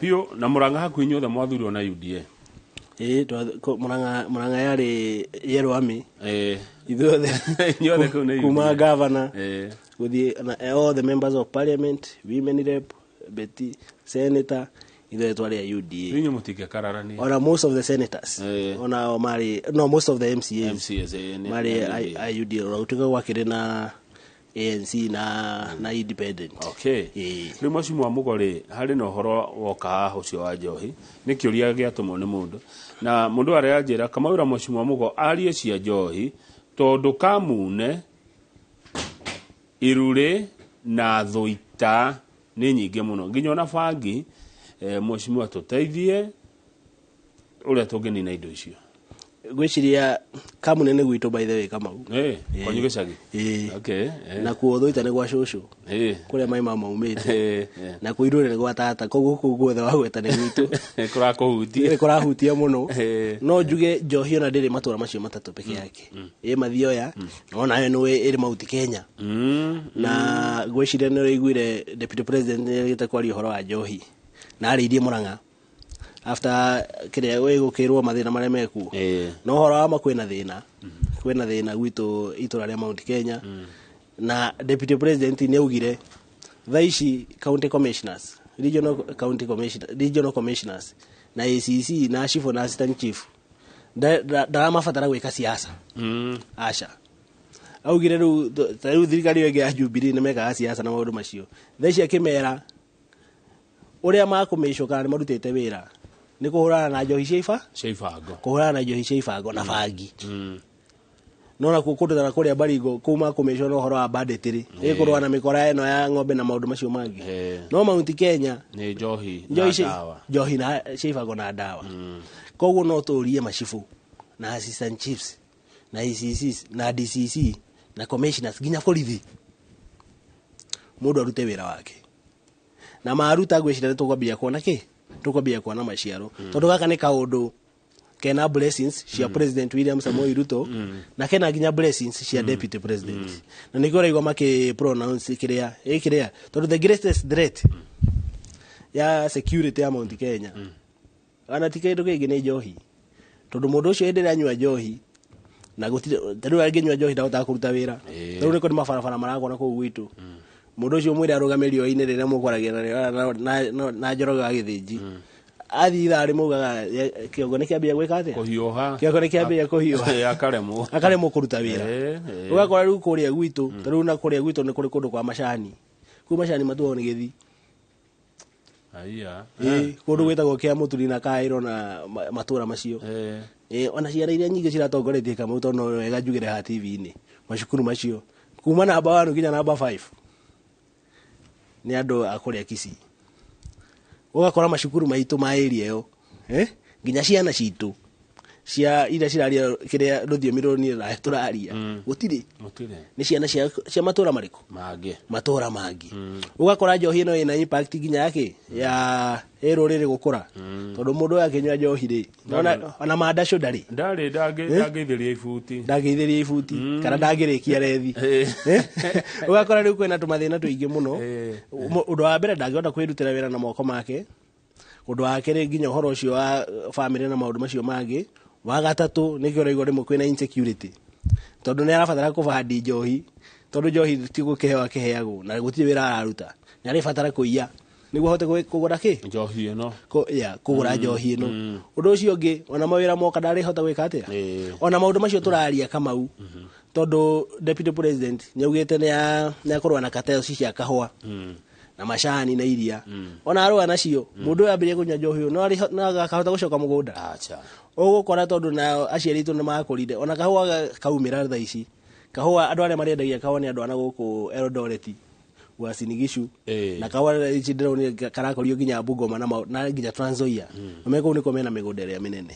Biũ na Murang'a hakuhĩ inyuothe mwathurirwo na UDA. Ĩĩ, Murang'a yarĩ Yellow Army. Ithuothe. Inyuothe kũu nĩ kuma UDA. Governor gũthiĩ na all the members of parliament, women rep, Betty, senator, ithuothe twarĩ a UDA. Inyuĩ mũtingĩkararania. Ona most of the senators, ona o marĩ, no, most of the MCAs MCAs, marĩ nĩ UDA. a UDA, ona gũtuĩka gwakĩrĩ na ANC na independent. Rĩu mheshimiwa Mũgo rĩ, harĩ na ũhoro woka haha ũcio wa njohi, nĩ kĩũria gĩatũmwo nĩ mũndũ, na mũndũ arĩa anjĩra kamawĩra mheshimiwa Mũgo arie cia njohi tondũ Kamune, Irurĩ na Thũita nĩ nyingĩ mũno, nginya ona bangi. Mheshimiwa, tũteithie ũrĩa tũngĩnina indo icio. Ngwĩciria Kamune nĩ gwitũ, by the way, Kamau. Kwanyu gĩcagi? Ĩĩ. Okay. Na kuo Thũita nĩ gwa cũcũ, kũrĩa mai ma maumĩte. Na kuo Irũrĩ nĩ gwa tata, koguo kũu guothe wagweta nĩ gwitũ. Kũrakũhutia. Nĩ kũrahutia mũno. No njuge njohi ona ndĩrĩ matũra macio matatũ peke yake, ĩ Mathioya onayo nĩ ĩrĩ Mount Kenya. Na ngwĩciria nĩ ũraiguire deputy president nĩ erĩgĩte kwaria ũhoro wa njohi na arĩirie Murang'a after kĩrĩa ĩgũkĩrwo mathĩna marĩa mekuo. No ũhoro wa ma kwĩna thĩna gwitũ itũra rĩa Mount Kenya, na deputy president nĩ augire thaa ici county commissioners, regional county commissioner, regional commissioners na ACC na chief na assistant chief ndaramabatara gwĩka siasa. Aca, augire rĩu ta rĩu thirikari ĩyo ĩngĩ ya Jubilee nĩ mekaga siasa na maũndũ macio. Thaa ici akĩmera ũrĩa makũmĩcwo kana nĩ marutĩte wĩra nĩ kũhũrana na njohi cia iba cia ibango. Kũhũrana na njohi cia ibango na bangi. No nakuo kũndũ ta kũrĩa Baringo kũu makũmĩcwo na ũhoro wa banditry, ĩkũrũa na mĩkora ĩno ya ng'ombe na maũndũ macio mangĩ. No Mount Kenya nĩ njohi njohi na ndawa. Njohi na cia ibango na ndawa. Koguo no tũrie macibũ na assistant chiefs na ACCs na DCC na commissioners nginya borithi, mũndũ arute wĩra wake, na maruta ngwĩciria nĩ tũkwambia kuona kĩ, tũkwambia kuona maciaro, tondũ gaka nĩ kaũndũ kena blessings cia President William Samoei Ruto na kena nginya blessings cia deputy president, na nĩkĩo ũraigua makĩ pronounce kĩrĩa ĩ kĩrĩa, tondũ the greatest threat ya security ya Mount Kenya ona ti kĩndũ kĩngĩ, nĩ njohi, tondũ mũndũ ũcio hĩndĩ ĩrĩa anyua njohi na gũtirĩ, ta rĩu angĩnyua njohi ndahotaga kũruta wĩra. Ta rĩu nĩkũ nĩ mabarabara marakwo kũu gwitũ, mũndũ ũcio mwĩre arũgame riũa-inĩ rĩrĩa mũkwaragia na Njoroge wa Gĩthĩnji, athiĩ ithaa rĩmwe ugaga kĩongo nĩ kĩambia gwĩka atĩa? Kũhiũha. Kĩongo nĩ kĩambia kũhiũha. Akaremwo. Akaremwo kũruta wĩra. Ũgakora rĩu kũrĩa gwitũ, ta rĩu na kũrĩa gwitũ nĩ kũrĩ kũndũ kwa macani, kũu macani matuagwo nĩ gĩthi. Aya. Ĩĩ, kũndũ gwĩtagwo kĩa Mũturi na Kaĩro na matũra macio. Ĩĩ, ona ciana iria nyingĩ ciratongoretie, Kamau, tondũ no wega njugĩre haha TV-inĩ, macukuru macio kuma namba 1 nginya namba 5 nĩ andũ a kũrĩa Kisii. Ũgakora macukuru maitũ ma area ĩyo, nginya ciana citũ cia iria ciraria kĩrĩa rũthiomi rũrũ niĩ nawe tũraria gũtirĩ. Gũtirĩ. Nĩ ciana cia matũra marĩkũ? Mangĩ. Matũra mangĩ. Ũgakora njohi ĩno ĩna impact nginya yake ya ĩ rũrĩrĩ gũkũra, tondũ mũndũ ũyũ akĩnyua njohi rĩ, ona mandacũ ndarĩ. Ndarĩ, ndangĩithĩria ibuti. Ndangĩithĩria ibuti kana ndangĩrĩkia rethi. Ũgakora rĩu kwĩna tũmathĩna tũingĩ mũno. Ũndũ wa mbere, ndangĩhota kwĩrutĩra wĩra na moko make. Ũndũ wa kerĩ, nginya ũhoro ũcio wa famĩlĩ na maũndũ macio mangĩ. Wa gatatũ, nĩkĩo ũraigua rĩmwe kwĩna insecurity, tondũ nĩ arabatara kũbandi njohi, tondũ njohi ti gũkĩheo akĩheagwo na gũtirĩ wĩra araruta, nĩ arĩbatara kũiya nĩguo ahote kũgũra kĩ? Njohi ĩno. Ya, kũgũra njohi ĩno. Ũndũ ũcio ũngĩ, ona mawĩra moka ndarĩhota gwĩka atĩa. Ona maũndũ macio tũraria, Kamau, tondũ deputy president nĩ augĩte nĩ akũrũa na cartels cia kahũa na macani na iria, ona arũa nacio, mũndũ ũyũ ambĩrĩria kũnyua njohi ũyũ no akahota gũcoka mũgũnda? Acha. Ũgũkora tondũ nao aciari aitũ nĩ makũrire ona kahũa kaumĩra thaa ici, kahũa andũ arĩa marĩendagia kahũa nĩ andũ ana gũkũ Eldoret, Uasin Gishu. Na kahũa ici ndĩronire karakũrio nginya Bungoma na nginya Trans Nzoia, na me kũu nĩkuo mena mĩgũnda ĩrĩa mĩnene.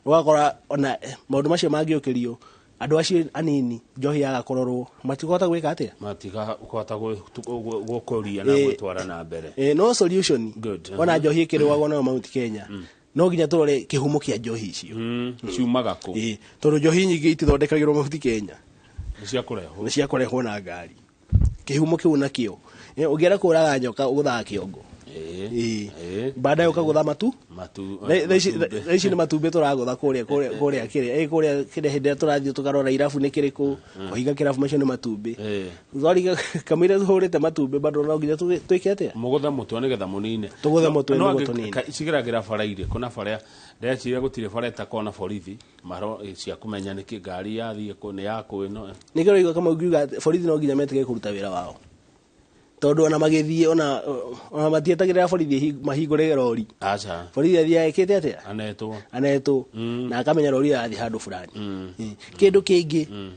Ũgakora ona maũndũ macio mangĩũkĩrio, andũ acio anini njohi yaga kũrorwo matikũhota gwĩka atĩa? Matikahota gũkũria na gwĩtwara na mbere. No solution, Good. ona njohi ĩkĩrũagwo nayo Mount Kenya, no nginya tũrore kĩhumo kĩa njohi icio. Ciumaga kũ? Tondũ njohi nyingĩ itithondekagĩrwo Mount Kenya. Nĩ cia kũrehwo. Nĩ cia kũrehwo na ngari. Kĩhumo kĩu nakĩo, ũngĩenda kũraga nyoka ũgũthaga kĩongo. Ĩĩ. Baadaye ũkagũtha matu Matu Tha ici nĩ matumbĩ tũragũtha kũrĩa kũrĩa kũrĩa kĩrĩa ĩ kũrĩa kĩrĩa hĩndĩ ĩrĩa tũrathiĩ tũkarora irabu nĩ kĩrĩkũ kũhinga kĩrabu macio nĩ matumbĩ. Twariga kamũira tũhũrĩte matumbĩ bado no nginya twĩke atĩa? Mũgũthe mũtwe nĩgetha mũnine. Tũgũthe mũtwe No nĩguo angĩ- tũnine. Cigeragĩra bara irĩkũ na bara ndeciria gũtirĩ bara ĩtakoragwo na borithi maro cia kũmenya nĩkĩ ngari yathiĩ kũ nĩ yakũ ĩno. Nĩkĩo ũraigua kama ũngiuga atĩ borithi no nginya metĩkĩre kũruta wĩra wao, tondũ ona magĩthiĩ ona matietagĩrĩra borithi mahingũre rori. Aca. Borithi athiaga ĩkĩte atĩa? Anetwo. Anetwo na akamenya rori ĩrathiĩ handũ fulani. Kĩndũ kĩngĩ,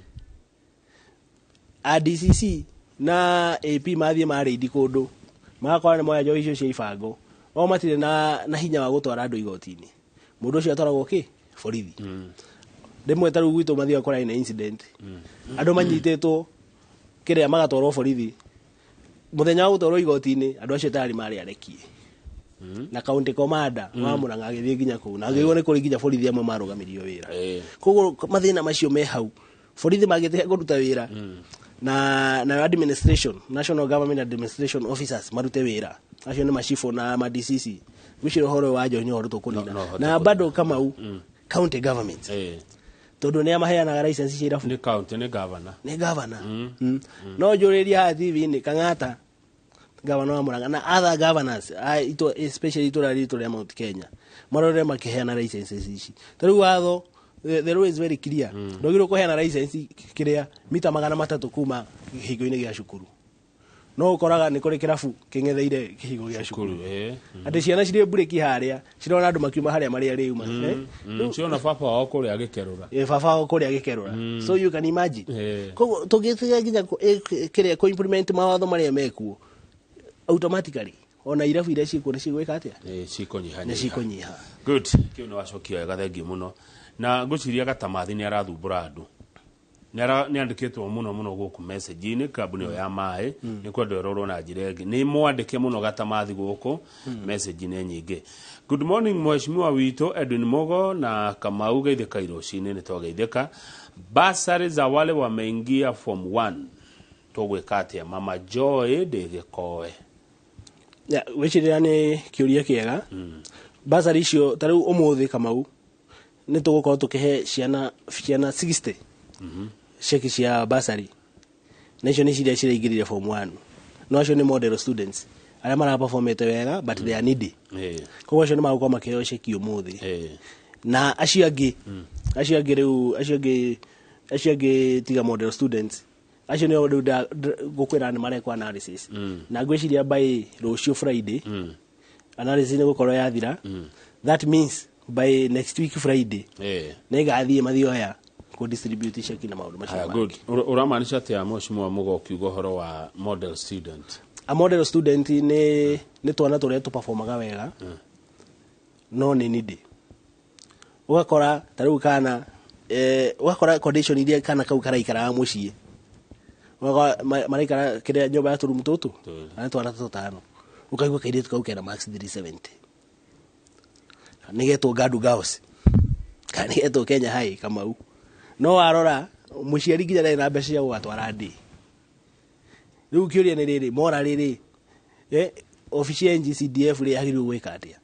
ADCC na AP mathiĩ marĩindi kũndũ magakora nĩ moya njohi icio cia ibango, o matirĩ na hinya wa gũtwara andũ igoti-inĩ. Mũndũ ũcio atwaragwo kĩ borithi. Rĩmwe ta rĩu gwitũ mathiaga kũrarĩ na incident, andũ manyitĩtwo kĩrĩa magatwarwo borithi, mũthenya wa gũtwarwo igoti-inĩ andũ acio tayari marĩ arekie, na county commander wa Murang'a agĩthiĩ nginya kũu na agĩigua nĩ kũrĩ nginya borithi amwe marũgamirio wĩra. Koguo mathĩna macio me hau, borithi mangĩtiga kũruta wĩra na administration, national government administration officers marute wĩra, acio nĩ macibũ na ma DCC, gwĩciria ũhoro ũyũ wa njohi nĩ ũhoro tũkũnina. No ũhote Na kũnina. Bado Kamau, county government, tondũ nĩ amaheanaga license cia irabu. Nĩ county, nĩ governor. Nĩ governor. No njũrĩrie haha TV-inĩ Kang'ata, governor wa Murang'a, na other governors especially itũra ritũ rĩa Mount Kenya, marore makĩheana licenses ici. Ta rĩu watho, the law is very clear, ndwagĩrĩirwo kũheana license kĩrĩa mita 300 kuma kĩhingo-inĩ gĩa cukuru, no ũkoraga nĩ kũrĩ kĩrabu kĩng'etheire kĩhingo gĩa cukuru, Cukuru. Atĩ ciana cirĩ mburĩki harĩa cirona andũ makiuma harĩa marĩa rĩu Ciona baba wao kũrĩa agĩkerũra. Baba wao kũrĩa agĩkerũra, so you can imagine. Koguo tũngĩtiga nginya kĩrĩa kũ implement mawatho marĩa mekuo, automatically ona irabu iria ciĩkuo nĩ cigwĩka atĩa? Cikũnyiha. Nĩ cikũnyiha. Good, kĩu nĩ wacokia wega, thengiũ mũno. Na ngwĩciria Gatamathi nĩ arathumbũra andũ. Nĩ andĩkĩtwo mũno mũno gũkũ message-inĩ kambuni ĩyo ya maĩ nĩ kwenda ĩrorwo na njĩra ĩngĩ. Nĩ mwandĩke mũno Gatamathi gũkũ message-inĩ nyingĩ. Good morning, mheshimiwa witũ Edwin Mogo na Kamau, geithĩka rũcinĩ. Nĩ twageithĩka. Basari za wale wameingia form 1 tũgwĩka atĩa? Mama Joy ndĩ Gĩkoe. Ya, gwĩciria nĩ kĩũria kĩega. Basari icio, ta rĩu ũmũthĩ Kamau nĩ tũgũkorwo tũkĩhe ciana 60 ceki cia basari, na icio nĩ ciria ciraingĩrire form 1, no acio nĩ model students arĩa maraperformete wega but they are needy. Koguo acio nĩ magũkorwo makĩheo ceki ũmũthĩ. Na acio angĩ rĩu acio angĩ tiga model students acio nĩo rĩu ngũkwĩra nĩ marekwo analysis, na ngwĩciria by rũciũ Friday analysis nĩ gũkorwo yathira. That means by next week Friday nĩ ngathiĩ mathioya kũ distribute ceki na maũndũ macio Haya, mangĩ. good. Ũramaanisha atĩa, mheshimiwa Mugo, ũkiuga ũhoro wa model student? A model student nĩ twana tũrĩa tũperformaga wega no nĩ needy. Ũgakora ta rĩu kana ũgakora condition iria kana kau karaikaraga mũciĩ, ũgakora maraikara kĩrĩa nyũmba ya tũrumu tũtũ na nĩ twana tũtano, ũkaigua kairĩtu kau kena marks 370, nĩ getwo Ngadu Girls kana nĩ getwo Kenya High, Kamau, no warora mũciari nginya ndarĩ na mbeca cia gũgatwara ndĩ. Rĩu kĩũria nĩ rĩrĩ, mora rĩrĩ, obici ya NGCDF rĩ yagĩrĩirwo gwĩka atĩa?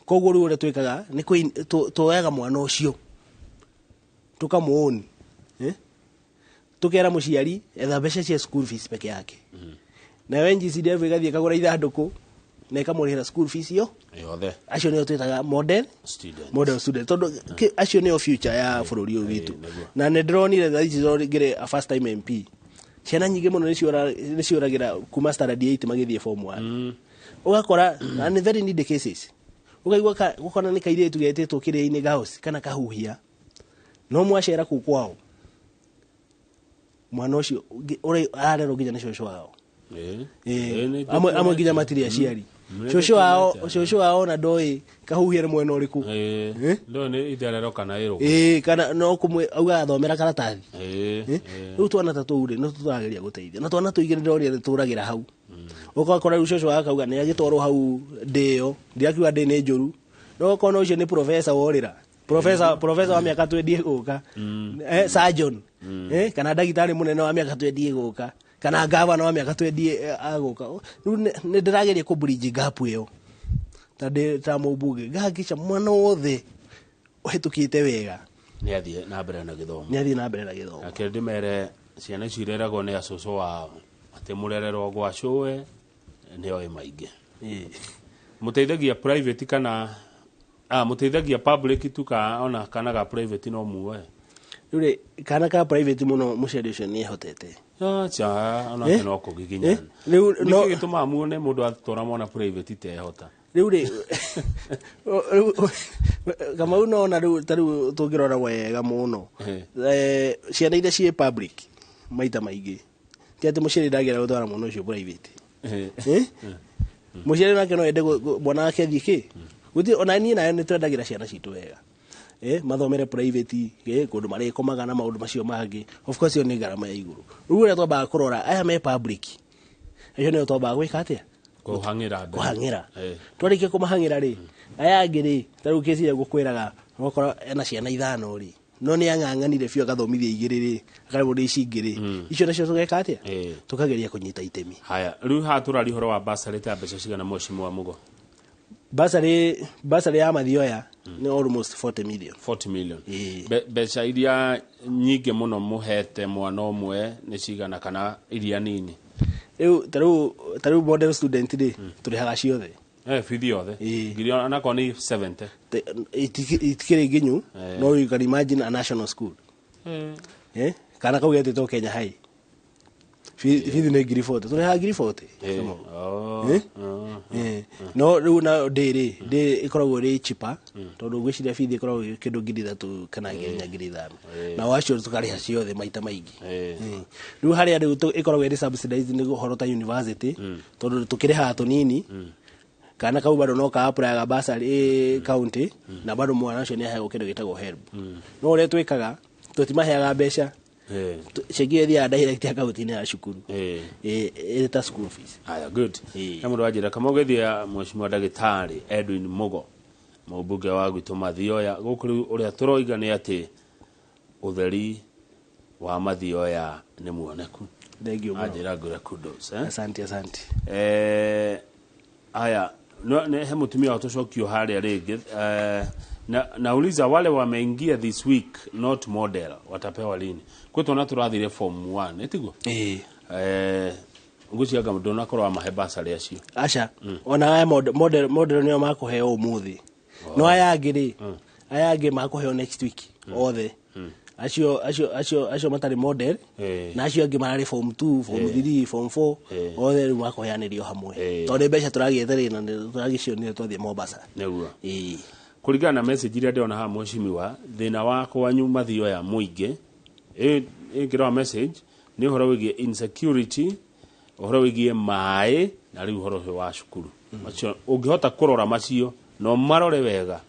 Koguo rĩu ũrĩa twĩkaga nĩ tuoyaga mwana ũcio tũkamũoni, tukera mũciari etha mbeca cia school fees peke yake, nayo NGCDF ĩgathiĩ ĩkagũra ithandũkũ na ĩkamũrĩhĩra school fees yo. Yothe. Acio nĩo twĩtaga model student. Model student, tondũ acio nĩo future ya bũrũri ũyũ witũ. Nĩguo. Na nĩ ndĩronire thaa ici ngĩrĩ a first time MP, ciana nyingĩ mũno nĩ ciũragĩra kuma standard 8 magĩthiĩ form 1, ũgakora na nĩ very needy cases. Ũkaigua ũkona nĩ kairĩtu getĩtwo kĩrĩa-inĩ Girls kana kahuhia, no mwacera kũu kwao mwana ũcio ũrĩa ararerwo nginya nĩ cũcũ wao. Amwe nginya matirĩ aciari. Nĩ Cũcũ wao ndĩkĩonete. Cũcũ wao ona ndoĩ kahuhia nĩ mwena ũrĩkũ. Ndũĩ nĩ itherero kana ĩrũgũ. Ĩĩ, kana no kũmwe augaga thomera karatathi. Rĩu twana ta tũu rĩ nĩ tũrageria gũteithia, na twana tũingĩ nĩndĩronire nĩ tũragĩra hau. Ũgakora rĩu cũcũ wao akauga nĩ agĩtwarwo hau ndĩyo, ndirakiuga ndĩ nĩ njũru, no ũkona ũcio nĩ professor worĩra, professor wa mĩaka 20 gũka, surgeon, kana ndagĩtarĩ mũnene wa mĩaka 20 gũka. Kana gavana wa mĩaka 20 agũka. Rĩu nĩ ndĩrageria kũ bridge gap ĩyo ta ndĩ ta mũmbunge, ngahakikisha mwana wothe ũhĩtũkĩte wega nĩ athiĩ na mbere na gĩthomo. Nĩ athiĩ na mbere na gĩthomo. Nake ndĩmere ciana icio ireragwo nĩ acũcũ wao atĩ mũrererwo gwa cũwe nĩ oĩ maingĩ. Mũteithagia private kana mũteithagia public tu ka ona kana ga private no muoe? Rĩu rĩ, kana ka private mũno mũciari ũcio nĩ ehotete. Acha, onake no kũgiginyana. Rĩu nĩkĩ gĩtũmaga muone mũndũ atwara mwana private tehota? Rĩu rĩ, rĩu Kamau, nona rĩu ta rĩu tũngĩrora wega mũno, ciana iria ciĩ public maita maingĩ ti atĩ mũciari ndangĩenda gũtwara mwana ũcio private. Eh? Mũciari nake no ende mwana wake athiĩ kĩ gũtirĩ. Ona niĩ nayo nĩ twendagĩra ciana citũ wega, mathomere private, kũndũ marĩkomaga na maũndũ macio mangĩ. Of course ĩyo nĩ ngarama ya igũrũ. Rĩu ũrĩa twambaga kũrora aya me public, acio nĩo twambaga gwĩka atĩa? Kũhang'ĩra mbere. Kũhang'ĩra. Twarĩkia kũmahang'ĩra rĩ, aya angĩ rĩ, ta rĩu kĩci gũkwĩraga okorwo ena ciana ithano rĩ, no nĩ ang'ang'anire biũ agathomithia igĩrĩ rĩ, akaremwo nĩ ici ingĩ rĩ, icio nacio tũgeka atĩa? Tũkageria kũnyita itemi. Haya, rĩu haha tũraria ũhoro wa basarĩ ta mbeca cigana, mheshimiwa Mugo? Basarĩ ya Mathioya nĩ almost 40 million. 40 million? Ĩĩ. Mbeca iria nyingĩ mũno mũhete mwana ũmwe nĩ cigana, kana iria nini? Rĩu ta rĩu model student rĩ, tũrĩhaga ciothe. Bithi yothe? Ĩĩ. Ngiri onakorwo nĩ 70? Itikĩrĩ nginyu. No you can imagine a national school, kana kau getĩtwo Kenya High. Bithi nĩ ngiri 40, tũrĩhaga ngiri 40. Oh, oh. No rĩu na ndĩ rĩ, ndĩ ĩkoragwo ĩrĩ cheaper, tondũ ngwĩciria bithi ĩkoragwo ĩ kĩndũ 3,000 kana nginya 5,000, na wacio tũkarĩha ciothe maita maingĩ. Rĩu harĩa rĩu ĩkoragwo ĩrĩ subsidized nĩ ũhoro ta university, tondũ tũkĩrĩhaga tũnini, kana kau bado no ka apply bursary county, na bado mwana ũcio nĩ aheagwo kĩndũ gĩtagwo HELB. No ũrĩa twĩkaga, tũtimaheaga mbeca, ciringi ĩthiaga direct account-inĩ ya cukuru, ĩrĩ ta school fees. Haya, good. Ĩĩ. He mũndũ wanjĩra kama ũgĩthiĩ mheshimiwa ndagĩtarĩ Edwin Mugo, mũmbunge wa gwitũ Mathioya gũkũ. Rĩu ũrĩa tũroiga nĩ atĩ ũtheri wa Mathioya nĩ muoneku. Thank you mũno. Anjĩra ngũre kudos, eh? Asante, asante. Haya, he mũtumia watũcokio harĩa rĩngĩ, nauliza wale wameingia this week not model watapewa lini? Kwĩ twana tũrathire form 1, ĩtiguo? Ĩĩ. Ngwĩciria ndũnakorwo wamahe basarĩ acio. Aca, ona aya model nĩo makũheo ũmũthĩ, no aya angĩ rĩ, aya angĩ makũheo next week othe, acio matarĩ model, na acio angĩ mararĩ form 2, form 3, form 4, othe rĩu makũheanĩrio hamwe, tondũ nĩ mbeca tũragĩeterera na nĩ tũragĩcionire twathiĩ Mombasa. Nĩguo. Ĩĩ. Kũringana na message iria ndĩrona haha, mheshimiwa, thĩna wa kwanyu Mathioya mũingĩ ĩngĩrora message nĩ ũhoro wĩgiĩ insecurity, ũhoro wĩgiĩ maĩ, na rĩu ũhoro ũcio wa cukuru. Macio ũngĩhota kũrora macio no marore wega,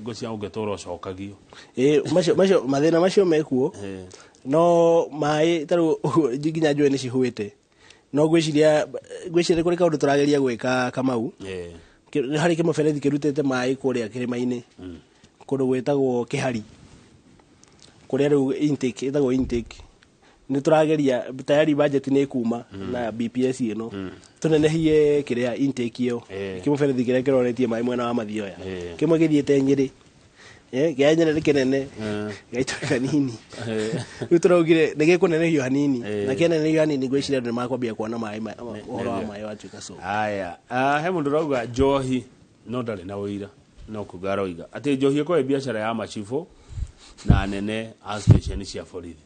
ngwĩciria ũngĩtũra ũcokagio. Ĩĩ, macio mathĩna macio mekuo, no maĩ ta rĩu ũguo nginya njũĩ nĩ cihuĩte, no ngwĩciria nĩ kũrĩ kaũndũ tũrageria gwĩka, Kamau. Nĩ harĩ kĩmũberethi kĩrutĩte maĩ kũrĩa kĩrĩma-inĩ kũndũ gwĩtagwo Kĩhari, kũrĩa rĩu intake ĩtagwo intake. Nĩ tũrageria, tayari budget nĩ ĩkuma na BPS ĩno, tũnenehie kĩrĩa intake ĩyo, kĩmũberethi kĩrĩa kĩroretie maĩ mwena wa Mathioya. Kĩmwe gĩthiĩte Nyĩrĩ. Kĩa Nyĩrĩ nĩ kĩnene, gaitũ kanini. Rĩu tũraugire nĩ gĩkũnenehio hanini, na kĩanenehio hanini ngwĩciria andũ nĩ makwambia kuona maĩ ũhoro wa maĩ watuĩka so. Haya, he mũndũ ũrauga njohi, no ndarĩ na ũira, no kuga aroiga atĩ njohi ĩkorwo ĩ biacara ya macibũ na anene a station cia borithi,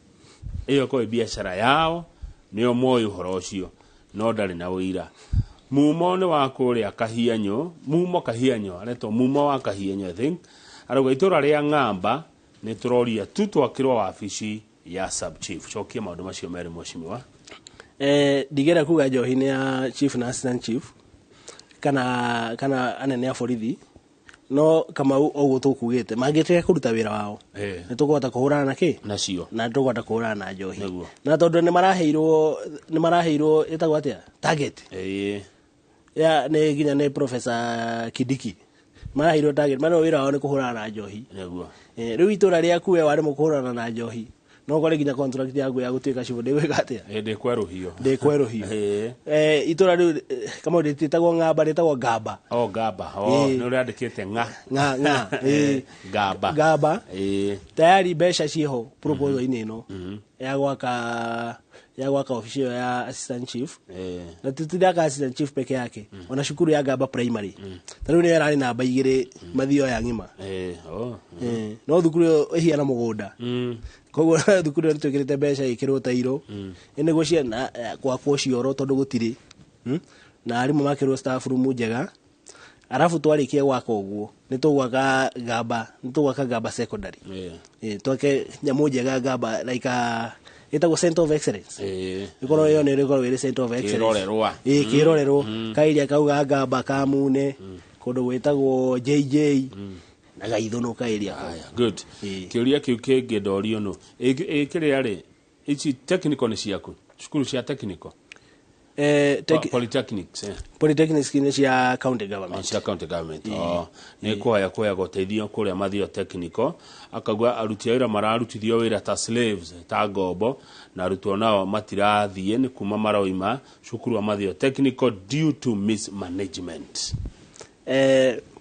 ĩyo ĩkorwo ĩ biacara yao, nĩo moĩ ũhoro ũcio, no ndarĩ na ũira. Mumo nĩ wa kũrĩa Kahianyo, Mumo Kahianyo, aretwo Mumo wa Kahianyo, I think. Arauga itũra rĩa Ng'amba nĩ tũroria tu twakĩrwo wabici ya sub chief. Cokia maũndũ macio merĩ, mheshimiwa. Ndigera kuga njohi nĩ ya chief na assistant chief kana anene a borithi, no Kamau, ũguo tũkugĩte mangĩtiga kũruta wĩra wao, nĩ tũkũhota kũhũrana na kĩ nacio. Na nĩ tũkũhota kũhũrana na njohi. Nĩguo. Na tondũ nĩ maraheirwo ĩtagwo atĩa, target ya nĩ nginya nĩ Professor Kindiki, maraheirwo target, marĩa wĩra wao nĩ kũhũrana na njohi. Nĩguo. Rĩu itũra rĩaku we waremwo kũhũrana na njohi, No ũkore nginya contract yaku ya gũtuĩka cibũ ndĩgwĩka atĩa? Ndĩkwerũhio. Ndĩkwerũhio. Itũra rĩu, Kamau, rĩtiĩtagwo Ng'amba, rĩtagwo Ngamba. O Ngamba. O nĩ ũrĩandĩkĩte ng'a. Ng'a ng'a. Ngamba. Ngamba. Tayari mbeca ciĩho proposal-inĩ ĩno ya gwaka ofici ĩyo ya assistant chief. Na tũtiraka assistant chief peke yake, ona cukuru ya Ngamba Primary ta rĩu nĩyo ĩrarĩ namba 2 Mathioya ng'ima. Oh. No thukuru ĩyo ĩhiana mũgũnda. Koguo thukuru ĩyo nĩtwĩkĩrĩte mbeca ĩkĩrwo tairo nĩguo ciana gwakwo cioro tondũ gũtirĩ. Na arimũ makĩrwo staff room njega, arabu twarĩkia gwaka ũguo nĩ tũgwaka Ngamba Secondary. Twake nyamũ njega Ngamba, like a ĩtagwo center of excellence. Ĩkorwo ĩyo nĩ ĩkorwo ĩrĩ center of excellence. Kĩrorerwa. Ĩĩ, kĩrorerwo kairia kau ga Ngamba kamune kũndũ gwĩtagwo JJ na Gaithũnũ kairia kau. Aya, good. Kĩũria kĩu kĩngĩ ndorio nũ ĩ kĩrĩa rĩ, ici technical nĩ ciaku, cukuru cia technical? Polytechnics. Polytechnics nĩ cia county government. Cia county government. Oh, nĩ kũhoya kũheagwo ũteithio kũrĩa Mathio Technical, akauga aruti a wĩra mararutithio wĩra ta slaves, ta ngombo, na arutwo nao matirathiĩ nĩ kuma maroima cukuru wa Mathio Technical due to mismanagement.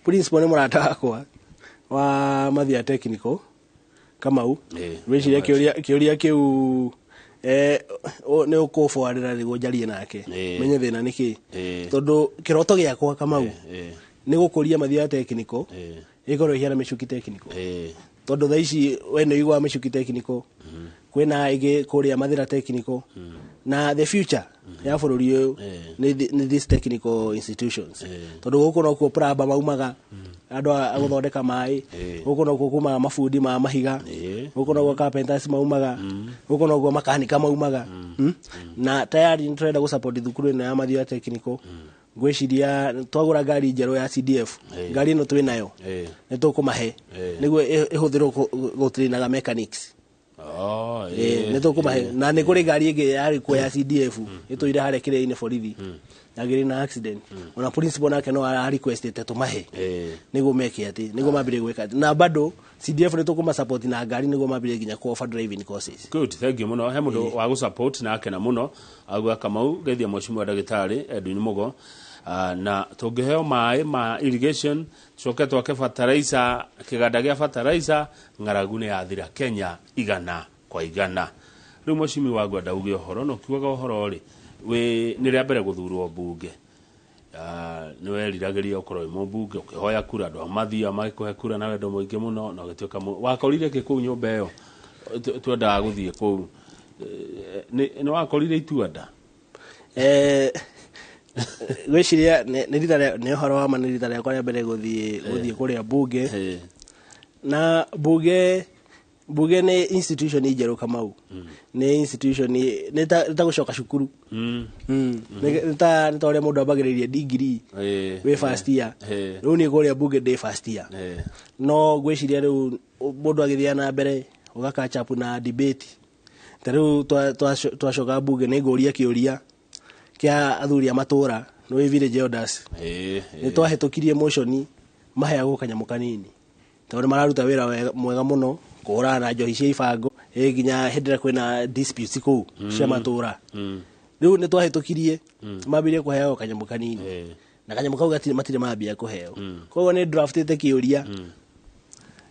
Principal nĩ mũrata wakwa wa Mathia Technical, Kamau. Ngwĩciria kĩũria kĩu nĩ ũkũbwarĩra nĩguo njarie nake menye thĩna nĩ kĩ, tondũ kĩroto gĩakwa, Kamau, nĩ gũkũria Mathia Technical ĩkorwo ĩhiana Mĩcuki Technical, tondũ thaa ici we nĩ ũiguaga Mĩcuki Technical, kwĩna ĩngĩ kũrĩa Mathĩra Technical, na the future ya bũrũri ũyũ nĩ these technical institutions, tondũ gũkũ nokuo plumber maumaga, andũ a gũthondeka maĩ, gũkũ nokuo kumaga mabundi ma mahiga, gũkũ nokuo carpenters maumaga, gũkũ nokuo makanika maumaga. Na tayari nĩ tũrenda gũsupport thukuru ĩno ya Mathioya Technical. Ngwĩciria twagũra ngari njerũ ya CDF, ngari ĩno twĩ nayo, nĩ tũkũmahe nĩguo ĩhũthĩrwo gũtrainaga mechanics. Oh. Nĩ tũkũmahe, na nĩ kũrĩ ngari ĩngĩ yarĩ kuo ya CDF ĩtũire harĩa kĩrĩa-inĩ borithi yagĩrĩ na accident, ona principal nake no ara requestĩte tũmahe nĩguo meke atĩ nĩguo mambĩrĩrie gwĩka atĩ, na bado CDF nĩ tũkũma support na ngari nĩguo mambĩrĩrie nginya ku offer driving courses. Good, thank you mũno. He mũndũ wa gũsupport na akena mũno, auga, "Kamau, geithia mheshimiwa ndagĩtarĩ Edwin Mugo. Na tũngĩheo maĩ ma irrigation, coke twake fertilizer, kĩganda gĩa fertilizer, ng'aragu nĩ yathira Kenya 100%." Rĩu mheshimiwa ngwenda uge ũhoro, no kiugaga ũhoro rĩ wĩ nĩ rĩa mbere gũthurwo mbunge. Nĩ weriragĩria ũkorwo wĩ mũmbunge, ũkĩhoya kura, andũ a Mathia magĩkũhe kura na wendo mũingĩ mũno, na ũgĩtuĩka wakorire kĩ kũu nyũmba ĩyo? Twendaga gũthiĩ kũu. Nĩ wakorire itua nda? Ngwĩciria nĩ rita nĩ ũhoro wa ma, nĩ rita rĩakwa rĩa mbere gũthiĩ kũrĩa bunge. Na bunge nĩ institution njerũ, Kamau, nĩ institution nĩ ta gũcoka cukuru. Nĩ ta ũrĩa mũndũ ambagĩrĩria degree wĩ first year. Rĩu niĩ kũrĩa bunge ndĩ first year. No ngwĩciria rĩu mũndũ agĩthiĩ na mbere ũga catch up na debate. Ta rĩu twacoka bunge nĩ ngũria kĩũria kĩa athuri a matũra, nĩ village elders. Nĩ twahĩtũkirie motion maheagwo kanyamũ kanini tondũ nĩ mararuta wĩra mwega mũno kũhũrana na njohi cia ibango, nginya hĩndĩ ĩrĩa kwĩna disputes kũu cia matũra. Rĩu nĩ twahĩtũkirie mambĩrĩrie kũheagwo kanyamũ kanini, na kanyamũ kau matirĩ mambia kũheo. Koguo nĩ draftĩte kĩũria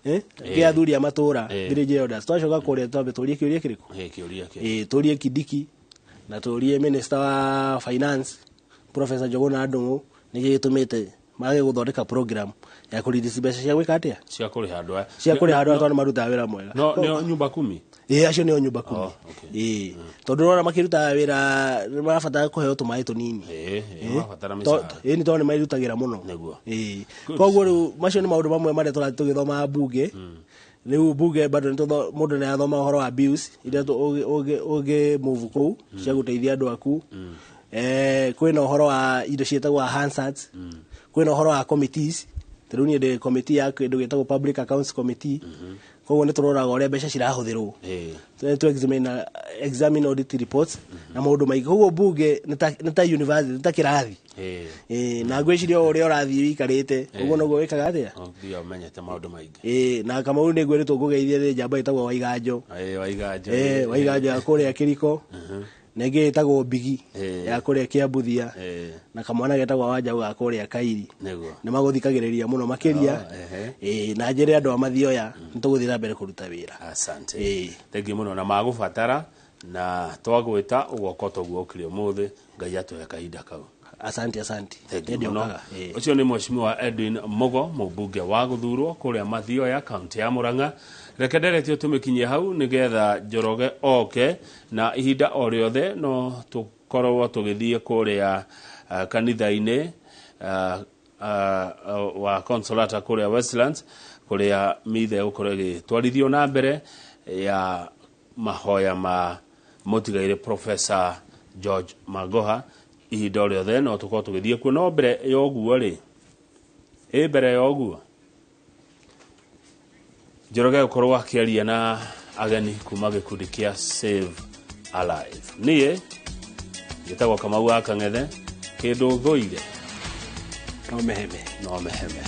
kĩa athuri a matũra, village elders. Twacoka kũrĩa twambe tũrie kĩũria kĩrĩkũ? Kĩũria kĩ? Tũrie Kindiki na tũrie minister wa finance, Professor Njuguna Ndung'u, nĩkĩ gĩtũmĩte mage gũthondeka program ya kũrelease mbeca cia gwĩka atĩa? Cia kũrĩha andũ aya. Cia kũrĩha andũ aya, tondũ nĩ marutaga wĩra mwega. No nĩo nyumba kumi? Ĩĩ, acio nĩo nyumba kumi. Oh, okay. Ĩĩ, tondũ ũrona makĩrutaga wĩra nĩ marabatara kũheo tũmaĩ tũnini. Ĩĩ, marabatara mĩcara. Ĩĩ, nĩ tondũ nĩ marutagĩra mũno. Nĩguo. Ĩĩ, koguo rĩu macio nĩ maũndũ mamwe marĩa tũrathiĩ tũgĩthomaga bunge. Rĩu bunge bado nĩ mũndũ nĩ athoma ũhoro wa bills iria ũngĩ move kũu cia gũteithia andũ aku. Kwĩna ũhoro wa indo ciĩtagwo Hansards, kwĩna ũhoro wa committees. Ta rĩu niĩ ndĩ committee ya kĩndũ gĩtagwo Public Accounts Committee. Koguo nĩ tũroraga ũrĩa mbeca cirahũthĩrwo. Tu examine audit reports na maũndũ maingĩ. Koguo bunge nĩ ta university, nĩ ta kĩrathi. Na ngwĩciria o ũrĩa ũrathiĩ wĩikarĩte ũguo noguo wĩkaga atĩa. Ũthiaga ũmenyete maũndũ maingĩ. Na Kamau nĩ ngwĩrĩtwo ngũgeithie nĩ njamba ĩtagwo Waiganjo. Waiganjo. Waiganjo ya kũrĩa Kĩriko, na ĩngĩ ĩtagwo Bigi ya kũrĩa Kĩambuthia, na kamwana getagwo Wanjaũ ga kũrĩa Kairi. Nĩ magũthikagĩrĩria mũno makĩria. Na njĩre andũ a Mathioya nĩ tũgũthiĩ na mbere kũruta wĩra. Asante. Thengiũ mũno na magũbatara na twagwĩta ũgoka toguo ũkire ũmũthĩ. Ngai atũhe kahinda kau. Asante, asante. Thengiũ Nĩ mũno. ndĩũkaga. Ũcio nĩ Mheshimiwa Edwin Mugo, mũmbunge wa gũthurwo kũrĩa Mathioya, kaunti ya Murang'a. Reke nderetio tũmĩkinyie hau nĩgetha Njoroge oke, na ihinda o rĩothe no tũkorwo tũgĩthiĩ kũrĩa kanitha-inĩ wa Consolata kũrĩa Westlands, kũrĩa mithe ĩgũkorwo ĩgĩtwarithio na mbere ya mahoya ma mũtigairĩ Professor George Magoha. Ihinda o rĩothe no tũkorwo tũgĩthiĩ kuo, no mbere ya ũguo rĩ, ĩ mbere ya ũguo Njoroge gũkorwo akĩaria na ageni kuma gĩkundi kĩa Save Alive. Niĩ njĩtagwo Kamau wa Kang'ethe, kĩndũ thũire no meheme. No meheme.